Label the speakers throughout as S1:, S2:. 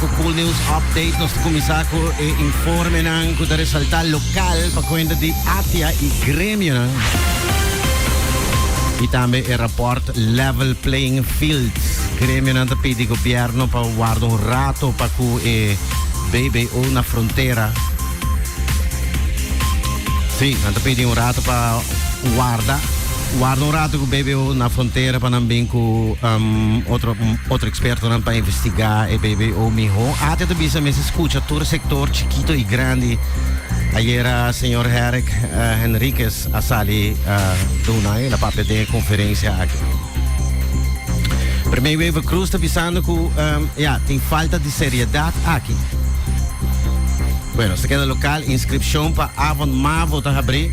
S1: ku Cool News Update. Nos ta kuminsá ku e informenan ku ta resaltá lokal pa kuenta di ATIA i gremionan. I tambe e rapòrt Level Playing Fields. Gremionan ta pidi gobièrnu pa warda un rato pa ku e BBO na frontera. Sí, nan ta pidi un rato pa warda. Warda un rato ku BBO na frontera pa nan bin ku um, otro, otro expertonan pa investiga e BBO miho. ATIA ta bisa mester scucha tur sector chikito y grandi. Ayera señor Herrick uh, Henriquez a sali uh, duna e la papia den e conferencia aki. Premier Wever Croes ta bisando ku um, ja, tin falta di seriedad aki. Bueno, se keda local, inscripcion pa Avond Mavo ta habri.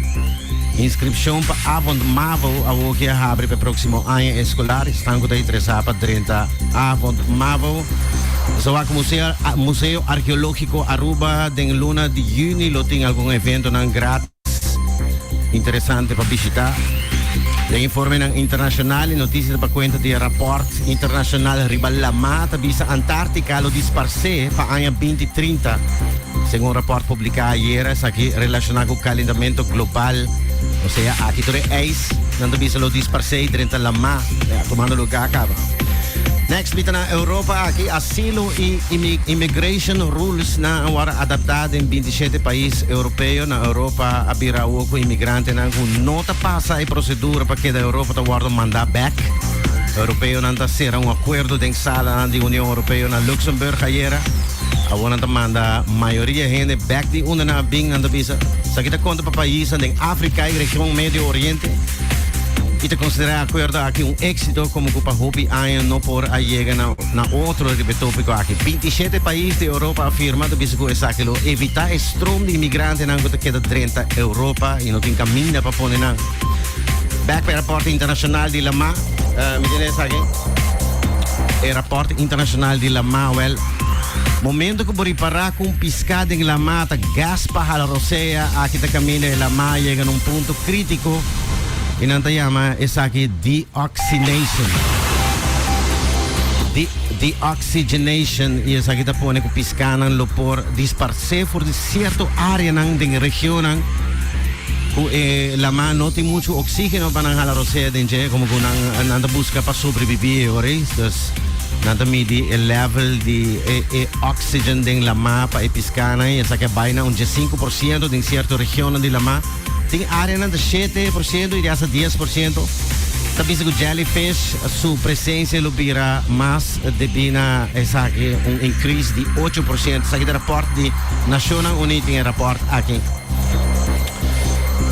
S1: Inscripcion pa Avond Mavo awo ki a habri pa e proximo aña escolar. Esnan cu ta interesa pa drenta Avond Mavo. So wak Museo, Museo Arqueologico Aruba den luna di juni lo tin algun eventonan gratis interesante pa bishita. Den informenan internacional y noticia ta pa cuenta di e rapport internacional riba lama ta bisa Antarctica lo disparce pa aña 2030. Segun rapport publica ayera esaki relaciona cu calentamiento global. O sea, aki tur e ijs nan ta bisa lo disparce y drenta lama, ya, tomando lugar caba. Next, bita na Europa aki asilo y immigration rules nan a worde adapta den 27 pais europeo. Na Europa a bira awo cu inmigrantenan cu no ta pasa e procedura pa keda Europa ta worde manda bek. Europeonan ta cera un acuerdo den salanan di Union Europeo na Luxemburg ayera. Awor nan ta manda mayoria hende bek di unda nan a bin, nan ta bisa. Esaki ta konta pa paisnan den Afrika i region Medio Oriente i ta konsiderá e akuerdo aki un éksito komo ku pa hopi aña no por a yega na na otro riba e tópiko aki. 27 pais di Europa a firma ta bisa ku esaki lo evitá e stroom di imigrantenan ku ta keda drenta Europa i no tin kaminda pa pone nan. Bek pa e rapòrt internashonal di Lamá. Mi tene esaki. E rapòrt internashonal di Lamá, wèl, momento ku bo ripará ku un piská den lamá ta gas pa hala rosea, aki ta kaminda e lamá yega na un punto krítiko i nan ta yama esaki deoxination. De deoxygenation i esaki ta pone ku piskánan lo por disparsé for di sierto áreanan den regionnan ku e lamá no tin muchu oxígeno pa nan hala rosea den dje, komo ku nan nan ta buska pa sobrebibí e ora ei. Dus nan ta midi e level di e e oxygen den lamá pa e piskánan i esaki a bai na un 15% den sierto regionnan di lamá. Tin áreanan ta 7% i di hasta 10%. Ta bisa ku jellyfish su presensia lo bira mas debí na esaki un increase di 8%. Esaki ta rapòrt di Nashonnan Uní tin e rapòrt aki.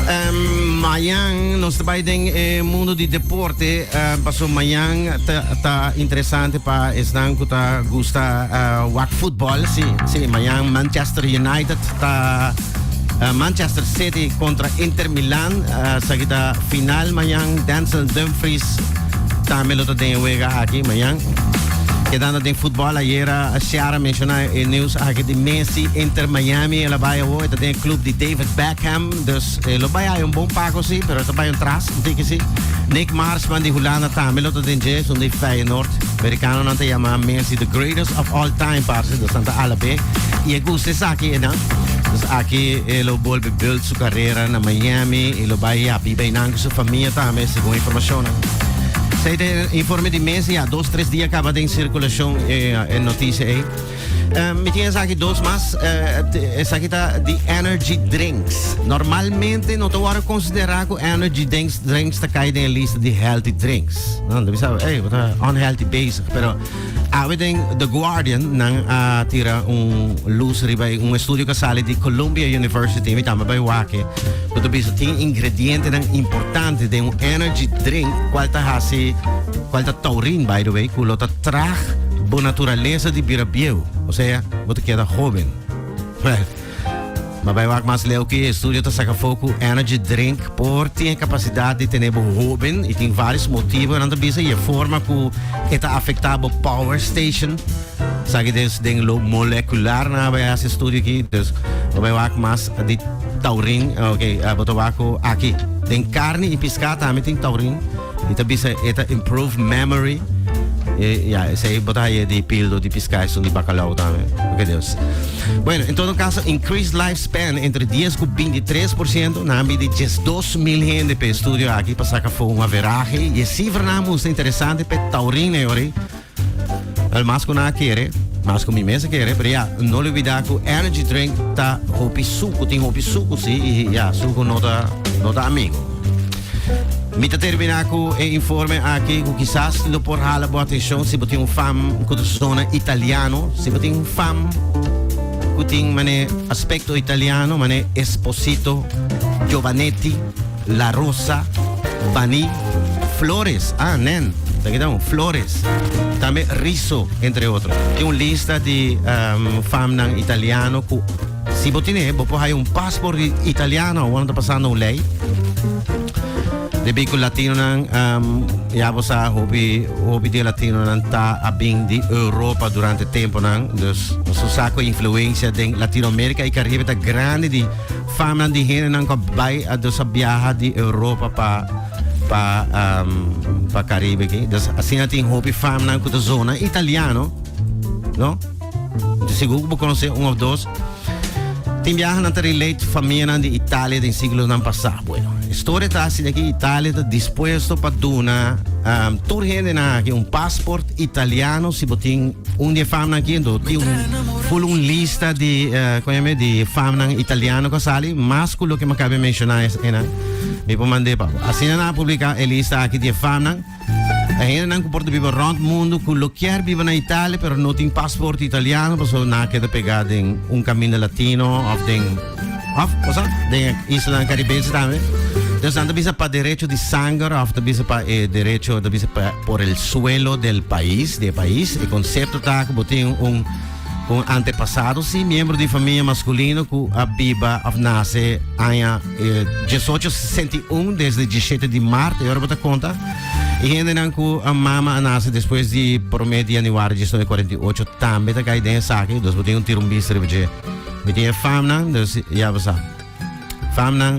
S1: Um, mañan nos ta bai den e mundo di deporte, um, paso mañan ta, ta interesante pa esnan ku ta gusta uh, wak futbol. Sí, sí, mañan Manchester United ta uh, Manchester City kontra Inter Milan. Uh, esaki ta final mañan. Denzel Dumfries tambe lo ta den e wega aki mañan. Kedando den futbol ayera Ciara menciona e nieuws aki di Messi Inter Miami el a bai awo e ta den e club di David Beckham dus e lo bai hay un bon pago si pero e ta bai un tras un tiki si. Nick Marsman di Hulanda tambe lo ta den dje esun di Feyenoord. Americanonan ta yama Messi the greatest of all time parce dus nan ta alab'é y e gusta esaki e nan. Dus aki e lo bolbe build su carera na Miami y lo bai ya biba einan cu su famia tambe segun informacionnan. Esei ta e informe di mes ya dos tres dia caba den circulacion e e noticia ei. Mi tin esaki dos mas esaki ta di energy drinks. Normalmente no ta worde considera cu energy drinks drinks ta cay den e lista di healthy drinks. No, ta bisa ey bo ta unhealthy bezig pero awe den The Guardian nan a tira un luz riba un estudio cu a sali di Columbia University mi tambe bay wak e cu ta bisa tin ingredientenan importante den un energy drink cual ta haci cual ta taurine by the way cu lo ta traag bo naturalesa di bira bieu, osea bo ta keda hoben. Well, ma bay wak mas leu ki estudio ta saca afo cu energy drink por tin e capacidad di tene bo hoben y tin varios motibo nan ta bisa y e forma cu e ta afecta bo power station. Esaki des den lo molecular nan a bay haci estudio aki, dus bo bay wak mas di taurin, ok, bo ta wak cu aki den carni y pisca tambe tin taurin. Y ta bisa e ta improve memory. E, ya, esei bo ta haya di pildo, di piská, esun di bacalao tambe. Ok, Dios. Bueno, en todo caso, increased lifespan entre 10 ku 23%, nan a midi 12.000 hende p'e estudio aki pa saka afó un averahe i e sifranan a mustra interesante p'e taurin e ora ei. Wel, mas ku nan a kere, mas ku mi mes a kere, pero ya, no lubida ku energy drink ta hopi suku, tin hopi suku si, i ya, suku no ta, no ta amigo. Mi ta termina ku e informe aki ku kisas lo por hala bo atenshon si bo tin un fam ku ta zona italiano, si bo tin un fam ku tin mane aspekto italiano, mane Esposito, Giovanetti, La Rosa, Bani, Flores, ah nen, ta kita un Flores, tambe Rizzo, entre otro. Tin un lista di famnan italiano ku si bo tine, bo por haya un passport italiano, awor nan ta pasando un ley. Debí ku latinonan, ya bo sa, hopi, hopi di e latinonan ta a bin di Europa durante temponan. Dus nos sa ku e influencia den Latinoamerica i Caribe ta grandi di famnan di hendenan ku a bai, a dus a biaha di Europa pa, pa, pa Caribe aki. Dus asina tin hopi famnan ku ta zona italiano, no? Sigur ku bo konosé un òf dos. Tin biaha nan ta relate famianan di Italia den siglonan pasá. Bueno, e storia ta asina aki, Italia ta dispuesto pa duna tur hendenan aki un passport italiano si bo tin un di e famnan aki, enton tin un full un lista di, kon yama e, di famnan italiano ku a sali, mas ku loke mi a kaba di menshoná esnan. Mi por mand'é pa bo. Asina nan a publiká e lista aki di e famnan. E hendenan ku por ta biba rònt mundu ku lo kier biba na Italia pero no tin pasport italiano pasobra nan a keda pegá den un kaminda latino òf den òf bo sa den e islanan karibense tambe. Dus nan ta bisa pa derecho di sanger òf ta bisa pa e derecho ta bisa pa por el suelo del pais di e pais. E konsepto ta ku bo tin un un antepasado si miembro di famia maskulino ku a biba òf nase aña 1861 desde 17 di maart, e ora bo ta konta. E hendenan ku a mama a nase despues di promé di januari 1948 tambe ta kai den esaki, dus bo tin un tira un bista riba dje. Mi tin e famnan, dus ya bo sa. Famnan.